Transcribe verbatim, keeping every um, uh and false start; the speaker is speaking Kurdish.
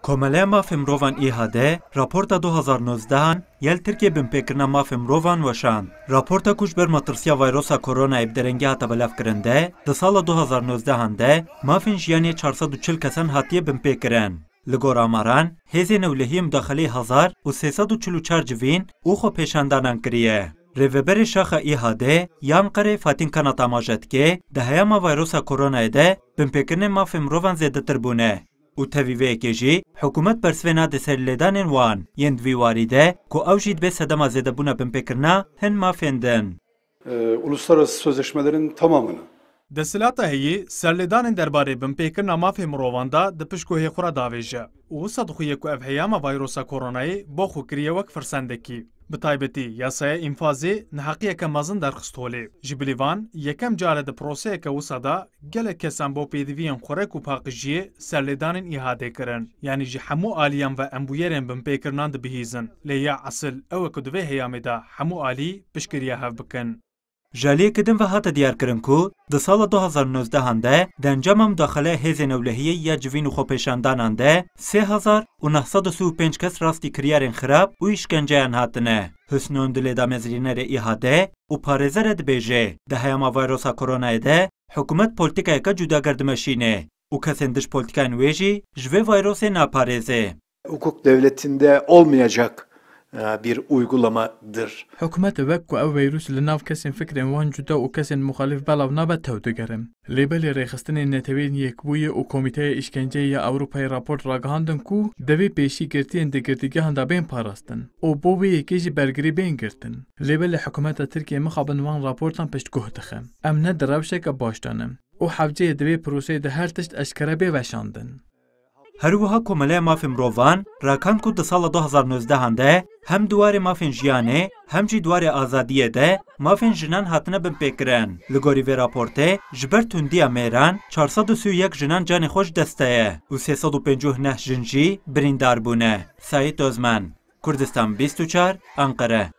Komeleya Mafê Mirovan ÎHD raporta du hazar nozdehan ya li Tirkiyê binpêkirina mafê mirovan weşand. Raporta ku ji ber matirsiya vayrosa koronayê bi derengî hate belavkirin de, di sala du hazar nozdehan de mafên jiyanê çar sed û çil kesan hatiye binpêkirin. Li gor amaran, hêzên ewlehiyê mudaxeleyê hezar û sê sed û çil û çar civîn û xwepêşandanan kiriye. Rêveberê Şaxa ÎHD ya Enqerê Fatîn Kanat amaje dike, di heyama vayrosa koronayê de binpêkirinên mafê mirovan zêdetir bûne û tevî vê yekê jî hikûmet bersivê nade ser lêdanên wan yên di vî warî de ku ew jî dibe sedema zêdebûna binpêkirina hin mafên din. E, uluslararası sözleşmelerin tamamını Desthilata heyî serlêdanên derbarê binpêkirina mafê mirovan de di piştguhê xwe re davêje û wisa dixuye ku ev heyama vayrosa koronayê bo xwe kiriye wek firsendekî. Bi taybetî yasaya înfazê neheqiyeke mezin derxist holê. Ji bilî van yekem car e di proseyeke wisa de gelek kesan bo pêdiviyên xurek û paqijiyê serlêdanên ÎHDê kirin. Yanî ji hemû aliyan ve em bûyerên binpêkirinan dibihîzin. Lê ya esil ew e ku di vê heyamê de hemû alî piştgiriya hev bikin. Ji aliyeke din ve hate diyarkirin ku di sala du hazar nozdehan de di encama mudaxeleya hêzên ewlehiyê ya civîn û xwepêşandanan de sê hezar û neh sed û sî û pênc kes rastî kiryarên xirab û îşkenceyan hatine. Husnûn Dilê damezrînerê ÎHD û parêzer e dibêje, di heyama vayrosa koronayê de hikûmet polîtîkayeke cudager dimeşîne û kesên dij polîtîkayên wê jî ji vê vayrosê naparêze. Hukuk devletinde olmayacak e, bir uygulamadır. Hikûmet wek ku ev vîrus li nav kesên fikrên wan cuda û kesên muxalîf belav nabe tew digere. Lê belê Rêxistinên Neteweyên Yekbûyî û Komîteya Îşkenceyê ya Ewropayê raport ragihandin ku divê pêşîgirtiyên di girtîgehan de bên parastin û bo vê yekê jî bergirî bên girtin. Lê belê hikûmeta Tirkiyê mixabin van raportan piştguh dixe. Em ne di rewşeke baş de ne û hevceyê di vê proseyê de her tişt eşkere bê veşandin. Her wiha Komeleya Mafê Mirovan rakand ku di sala du hazar nozdehan de hem di warê mafên jiyanê hem jî di warê azadiyê de mafên jinan hatine binpêkirin. Li gorî vê raportê ji ber tundiya mêran çar sed û sî û yek jinan canê xwe ji dest daye û sê sed û pêncî û neh jin jî birîndar bûne. Saîd Ozmen, Kurdistan bîst û çar, Enqere.